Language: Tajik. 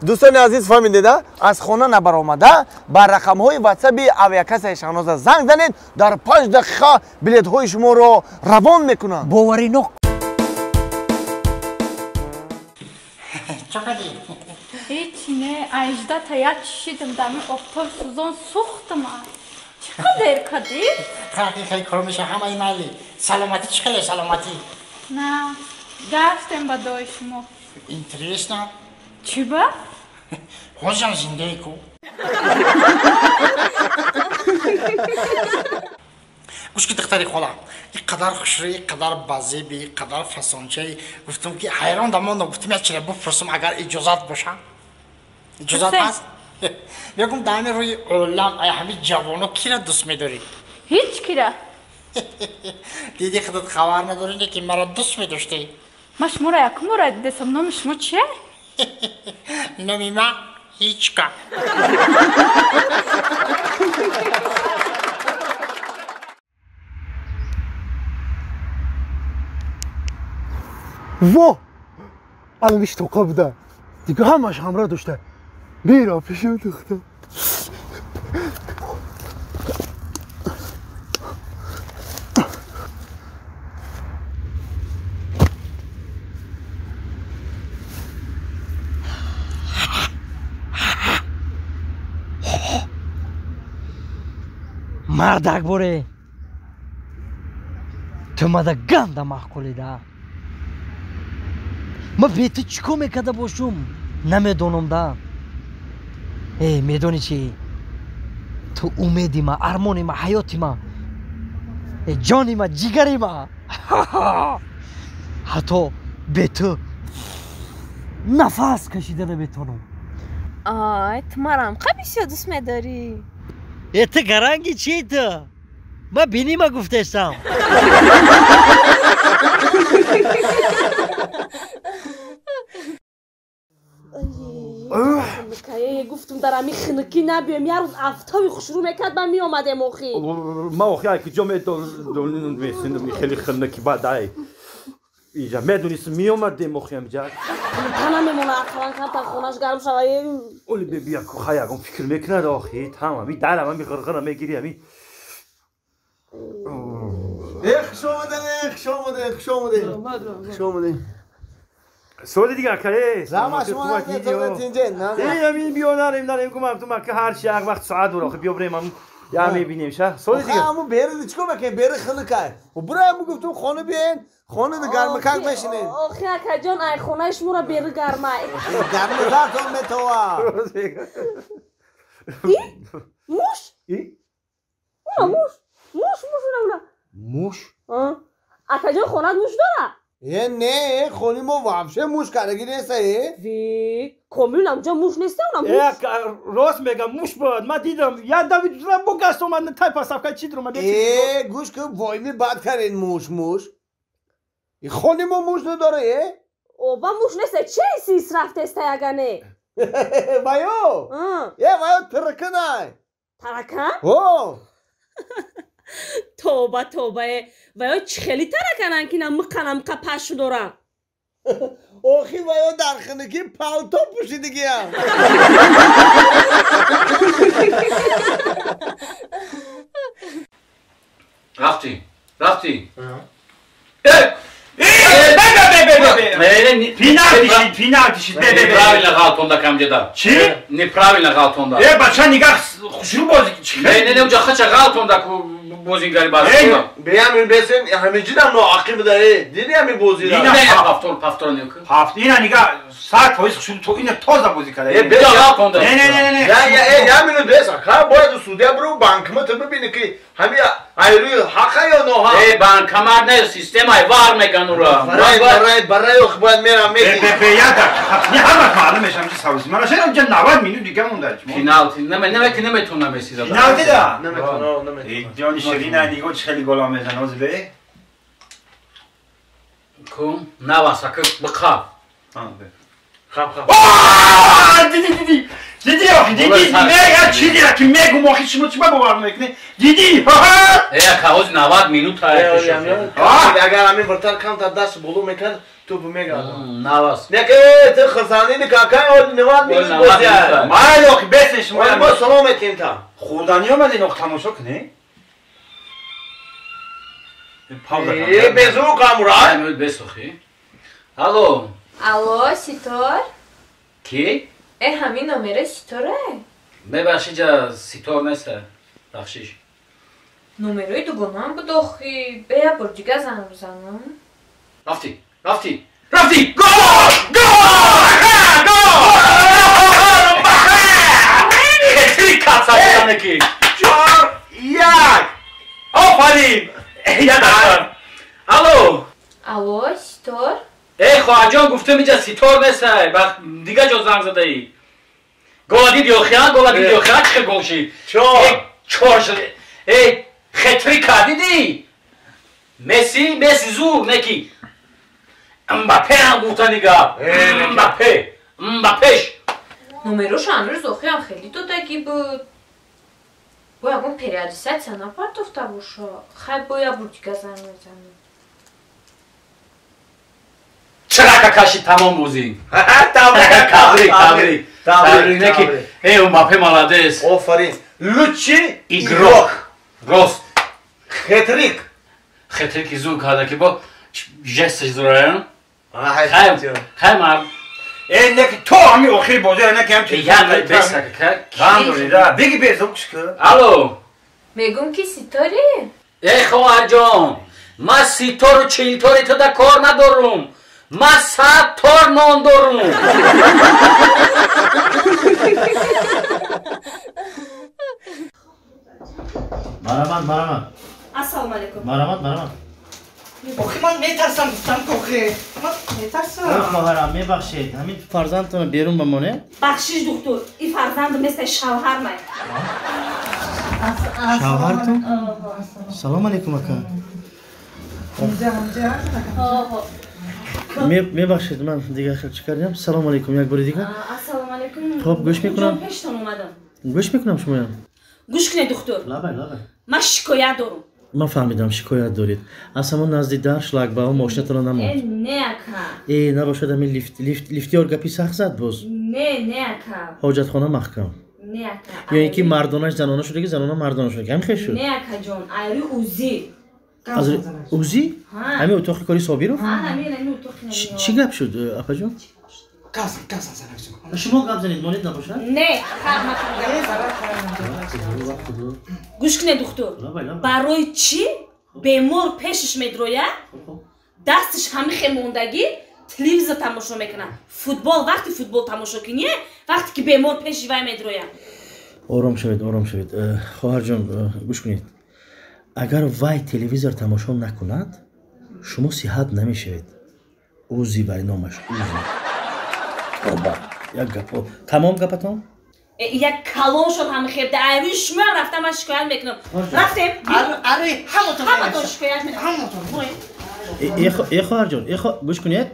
Дӯстони азиз, фаҳмидед, аз хона набаромада ба рақамҳои ватсаби авиакассаи Шаҳноза занг занед, дар 5 дақиқа билетҳои шуморо равон мекунанд. Боваринок. Ҳеҷ не, аждата як чишидим, дами офтоб сӯзон сӯхтима. Чӣ қадр кадӣ? Хеле кор меша, ҳамаи майли. Саломатӣ чӣ хеле саломатӣ? На, гаштем ба дои шумо. Интересно. Чӣ ба? Ҳозирам зиндаи ку. Гӯш ки духтари хола, ин қадар хушрӯ, ин қадар базеби, ин қадар фасончаи. Гуфтам ки ҳайрон дамондам, гуфтам як чизе бипурсам, агар иҷозат боша. Иҷозат ҳаст? Мегум дар ҳамин рӯи олам ай ҳамин ҷавоно кира дӯст медорӣ? Ҳеҷ кира. Диди худат хабар надорӣ, ки маро дӯст медоштӣ? Ман шуморо якум бора дидесам. Номи шумо чие? Номи ман Ҳичка. Во! Алан иштоқа буда. Дига ҳамаш ҳамроҳ дошта. Мера пешим духтар. Мардак боре. Ту мада ганда маъқулида. Ма бе ту чӣ кор мекарда бошум? Намедонам да. Э, медонӣ чӣ? Ту умеди ма, армони ма, ҳаёти ма, э, ҷони ма, ҷигари ма. Ҳатто бе ту нафас кашида наметавонам. Ай, ту марам қа бисёр дӯст медорӣ. Э, ту гаранги чӣ ту? Ма бинима гуфтестам. Гуфтум дар ҳамин хинукӣ набиём, як рӯз афтоби хушрӯ мекард, ман меомадем охи. Ма охи ай куҷо медонистем, хеле хинукӣ бад ай. Инҷа медонистем, меомадем охи ҳамҷа. Та намемона, ақаллан камтар хонаш гарм шава. Оли бибия ку хай ягон фикр мекунад охи, там ҳами дар ҳами ғирғира мегири ҳами. Э, хуш омадед, хуш омадед, хуш омадед. Хуш омадед. Соли дигар акае. Зама шумо тинҷен, на? Э, ҳамин биё нарем, нарем гумам ту мака ҳар чи як вақт соат бур охи биё бирем ҳам я мебинем ша. Соли дигар. Ҳаму бери чикор мекунем? Бери хинукай. Бура ҳаму гуфтум хона биёен, хона гармакак мешинем. Охи акаҷон, ай хонаи шуморо бери гармай. Гарми зартон метова. И? Муш? И? Уна муш. Муш, муш уна уна. Муш? Акаҷон, хонат муш дора? Э, не, хони мо вообще муш кардаги неста, э? Ви, комил амҷа муш неста, уна муш. Э, рост мегам, муш буд. Ман дидам, як дави дузра бо гаст омад, тай пасавка чи дуромад. Э, гӯш кун, войми бад карен муш, муш. И хони мо муш надора, э? Оба муш неста, че сис рафтеста ягане? Вайо! Э, вайо тараканай. Таракан? О! Тоба, тоба, э. Вайо чӣ хели таракананд, ки намиқанам қа пашу дорам? Охи вайо дар хинукӣ палто пӯшидагиям. Рафтӣ, рафтӣ. Пеналти шид, пеналти шид. Неправильно ғалтонда камҷеда. Чӣ? Неправильно ғалтонда. Э, бача нигаҳ хушрӯ бози чӣ? Не, не, не, уҷа хача ғалтонда ку бозингари Барселона. Биям бесен ҳамиҷидам ноақӣ буда, э. Диди ҳамин бозира. Не, повтор, повтор не ку. Ҳафт, ина нигаҳ 100% хушрӯ то ина тоза бозӣ карда. Э, Уҷа ғалтонда. Не, не, не, не. Я, я, э, я минут бес, ха бояд судья биру банкма ту бибини ки ҳами айрӯи ҳақа ё ноҳақ. Э, банкомат не, системаи вар меган ура. Барай, барай, барай, ох бояд мерам меги. Бе, бе, я да. Не ҳамаш маълум мешам чи савзи. Мана шера уҷа 90 минут дига монда. Пеналти, наме, наме ки наметонам месиза. Пеналти да. Наметонам, наметонам. Ҷони Ширина нигоҳ чи хеле гола мезанад ҳозир бе. Кун, наваса ки биқа. Хаб, хаб. Диди, диди. Диди охи, диди, мега чи дира ки мегум охи шумо чӣ ба бовар мекунед? Диди, ха Э, ака ҳозир 90 минут Агар ҳамин вратар камтар даст боло мекард, Тупо мегардам. Навас. Не ки ту хурсандӣ какай ол 90 минут бозия. Майли охи бесен шумо. Мо салом метем та. Хурданӣ омадин ох тамошо кунӣ? Э безу камурай. Бесохи. Алло. Алло, Ситор? Ки? Э ҳамин номера Ситоре? Мебахши ҷа Ситор неста. Бахшиш. Номерои дугонам буд охи. Бе бор дига занг бизанам. Рафтӣ, рафтӣ, рафтӣ! Гол! Гол! Гол! Хетри каца бизане ки. 4-1. Офарин! Я дақиқа. Алло. Алло, Ситор? Эй, хоҳарҷон, гуфтам инҷа Ситор неста. Дига ҷо занг задаӣ. Гола дид ё хия? Гола дид ё хия? Чӣ хел гол шид? 4. 4 шуд. Эй, хетрика дидӣ? Месси, Месси зур неки. Мбаппе ҳам гуфтани гап. Мбаппе, Мбаппеш. Номерош ҳанӯз охиам хеле додагӣ буд. Бо ягон переадресация напартофта боша. Хай бо як бор дига занг мезанам. Чарака кашид тамом бозӣ. Табрик, табрик, табрик. Неки, эй, Мбаппе молодец. Офарин. Лучший игрок. Рост. Хетрик. Хетрики зур карда ки бо жесташ зураям. Хай, хай мар. Э неки то ҳами охири бозӣ неки ҳам чи. Я беса ка. Ғам дорӣ да. Беги безук шку. Алло. Мегум ки Ситори? Эй хоҳарҷон, ман Ситору чилтори ту да кор надорум. Ман 100 тор нон дорум. Марамат, марамат. Ассалому алайкум. Марамат, марамат. Охи ман метарсам гуфтам охи. Ман метарсам. Хоҳарам, мебахшед. Ҳамин фарзандтонро берун бамонед? Бахшиш духтур, ин фарзанд мисли шавҳар май. Шавҳартон? Салом алайкум ака. Мебахшед, ман дигар хел чӣ кардам? Салом алайкум як бори дигар. Ассалому алайкум. Хоб, гӯш мекунам. Пештон омадам. Гӯш мекунам шумоям. Гӯш кунед духтур. Лабай, лабай. Ман шикоят дорам. Ман фаҳмидам, шикоят доред. Аз ҳамон назди дар шлагбаум мошинатонро намонд. Э, не ака. Э, набошад ҳамин лифтёр гапи сахт зад боз. Не, не ака. Ҳоҷатхона маҳкам. Не ака. Ё ин ки мардонаш занона шудаги, занона мардона шудаги. Ҳамин хел шуд? Не акаҷон, айри УЗИ. Аз УЗИ? Ҳамин утоқи кори Собиров? Ҳамин утоқи. Чӣ гап шуд, апаҷон? Гап зан. Шумо гап занед, монед набошад? Не, гӯш кунед духтур. Барои чӣ бемор пешаш медрояд, дасташ ҳамихе мондагӣ телевизор тамошо мекунад. Футбол, вақти футбол тамошо кунӣ, вақте ки бемор пеши вай медрояд. Ором шавед, ором шавед. Хоҳарҷон, гӯш кунед. Агар вай телевизор тамошо накунад, шумо сиҳат намешавед. УЗИ вай номаш, УЗИ. Тоба, як гапо. Тамом гапатон? Як калон шуд ҳами хебда. Айрӯи шумоам рафтам, ман шикоят мекунам. Рафтем. Ари, ҳаматон. Ҳаматон шикоят мекунам. Ҳаматон. Э хоҳарҷон, э гӯш кунед.